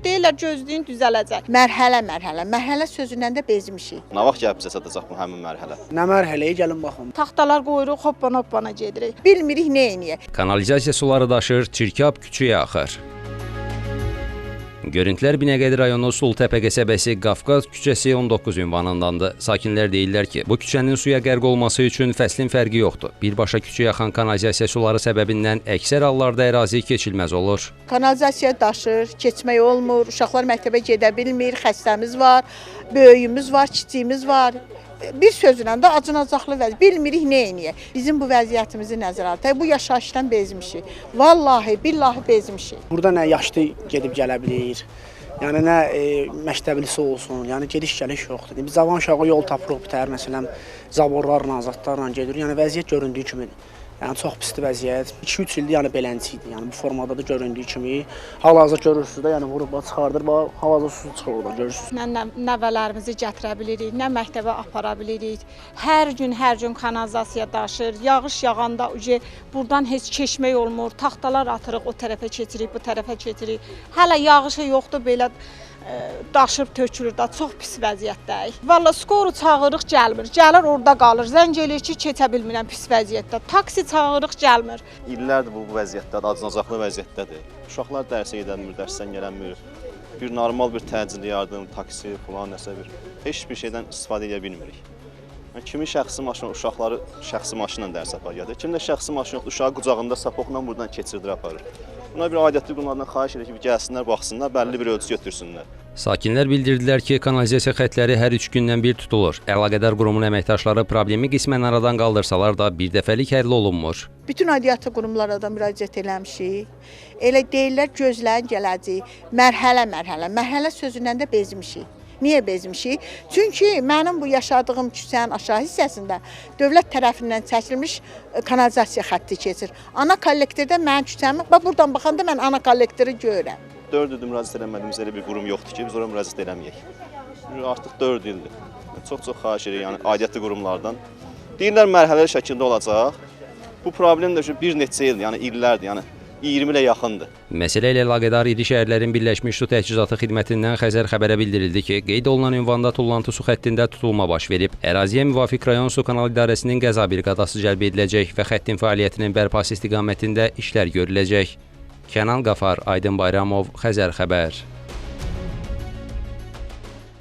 Deyirlər gözləyin düzələcək. Mərhələ-mərhələ, mərhələ sözündən də bezmişik. Nə vaxt gəlib bizə çatacaq bu həmin mərhələ? Nə mərhələyə gəlin baxın. Taxtalar qoyuruq, hoppana-hoppana gedirik. Bilmirik nə eləyək. Kanalizasiya suları daşır, çirkab küçəyə axır. Görüntülər Binəqədi rayonu Sulutəpə qəsəbəsi Qafqaz küçəsi 19 ünvanındandır. Sakinlər deyirlər ki, bu küçənin suya qərq olması üçün fəslin fərqi yoxdur. Birbaşa küçəyə axan kanalizasiya suları səbəbindən əksər hallarda ərazi keçilməz olur. Kanalizasiya daşır, keçmək olmur, uşaqlar məktəbə gedə bilmir, xəstəmiz var, böyüyümüz var, kiçiyimiz var. Bir sözlə də acınacaqlı vəziyyət. Bilmirik nə eləyək. Bizim bu vəziyyətimizi nəzərə alaq. Bu yaşayışdan bezmişik. Vallahi, billahi bezmişik. Burada nə yaşlı gedib gələ bilir, yəni nə məktəblisi olsun, yəni gediş-gəliş yoxdur. Biz cavan uşağı yol tapırıq bitər, məsələn, zaborlarla, zatlarla gedirik. Yəni vəziyyət göründüyü kimi, yəni çox pisdir vəziyyət. 2-3 ildir yəni beləncə idi. Yəni bu formada da göründüyü kimi. Hal-hazırda görürsünüz də, yəni vurub çıxardır, bax hal-hazırda su çıxır oradan görürsünüz. Nə nəvələrimizi gətirə bilirik, nə məktəbə apara bilirik. Hər gün kanalizasiya daşır. Yağış yağanda buradan heç keçmək olmur. Taxtalar atırıq, o tərəfə keçirik, bu tərəfə keçirik. Hələ yağışı yoxdur, belə daşıb tökülür da, çox pis vəziyyətdəyik. Valla skoru çağırırıq, gəlmir. Gəlir orada qalır. Zəng eləyir ki, keçə bilmirəm, pis vəziyyətdə. Taksi çağırırıq, gəlmir. İllərdir bu vəziyyətdədir, acınacaqlı vəziyyətdədir. Uşaqlar dərsə gedənmir, dərsdən gələnmir. Bir normal bir təcili yardım, taksi falan nəsə bir heç bir şeydən istifadə edə bilmirik. Yəni, kimi şəxsi maşın, uşaqları şəxsi maşınla dərsə aparır gətirir. Kimdə şəxsi maşın yoxdur, uşağı qucağında sapoqla buradan keçirdir aparır. Buna bir aidiyyatlı qurumlardan xahiş edir ki, gəlsinlər, baxsınlar, bəlli bir ölçü götürsünlər. Sakinlər bildirdilər ki, kanalizasiya xətləri hər 3 gündən bir tutulur. Əlaqədar qurumun əməkdaşları problemi qismən aradan qaldırsalar da bir dəfəlik həll olunmur. Bütün aidiyyatlı qurumlara da müraciət eləmişik. Elə deyirlər, gözləyin gələcək. Mərhələ-mərhələ, mərhələ sözündən də bezmişik. Niyə bezmişik? Çünki mənim bu yaşadığım küçənin aşağı hissəsində dövlət tərəfindən çəkilmiş kanalizasiya xətti keçir. Ana kollektorda mənim küçəmi, bax buradan baxanda mən ana kollektoru görürəm. 4 ildir müraciət eləmədiyimiz elə bir qurum yoxdur ki, biz ora müraciət eləməyək. Artıq 4 ildir. Çox-çox xahiş edirik, yəni aidiyyatlı qurumlardan. Deyirlər mərhələli şəkildə olacaq. Bu problem də bir neçə ildir, yəni illərdir, yəni 20 ilə yaxındır. Məsələ ilə əlaqədar İri Şəhərlərin Birləşmiş Su Təchizatı Xidmətindən Xəzər xəbərə bildirildi ki, qeyd olunan ünvanda tullantı su xəttində tutulma baş verib. Əraziyə müvafiq rayon su kanal idarəsinin qəza briqadası cəlb ediləcək və xəttin fəaliyyətinin bərpası istiqamətində işlər görüləcək. Kənan Qafar, Aydın Bayramov, Xəzər xəbər.